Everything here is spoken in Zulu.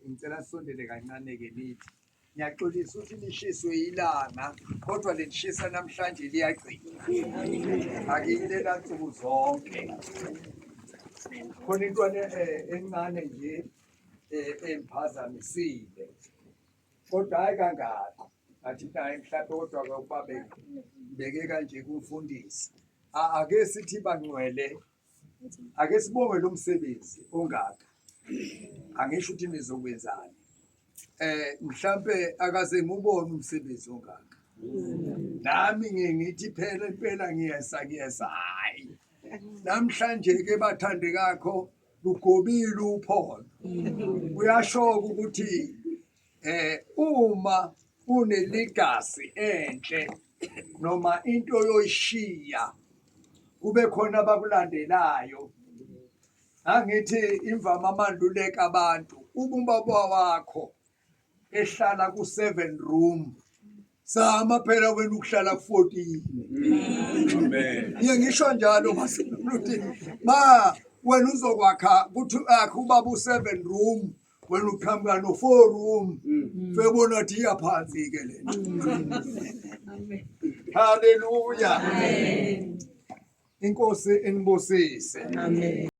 Ngicela sisondele kancane ke nithi. Ngiyaxolisa ukuthi nishiswe ilanga kodwa lelishisa namhlanje liyagcina. Akuyilela nsuku zonke. Khona intwana encane nje emphazamisile. Kodwa hayi kangako. Ngathi naye mhlawumbe kodwa ke ukuba beke kanje kumfundisi. Ake sithi bangcwele Ake sibonge lo msebenzi ongaka. Angisho ukuthi nizokwenzani. Mhlambe akaze ngubone umsebenzi ongaka. Nami ngiye ngithi phela impela ngiyesa ngiyesa hayi. Namhlanje ke bathandekakho lugobile uphondo. Kuyasho ukuthi uma uneligasi enhle noma into yoyishiya kube khona abakulandelayo angithi imvama amanduleka abantu ubaba wakho ehlala ku-7 room zama phela wena ukuhlala ku-14. Amen. Ngiye ngisho njalo maseluthi ma wena uzokwakha kuthi akhe ubaba u-7 room wena uqhamuka no-four room febona ukuthi iyaphansi-ke le nto. Haleluya, inkosi inibusise. Amen.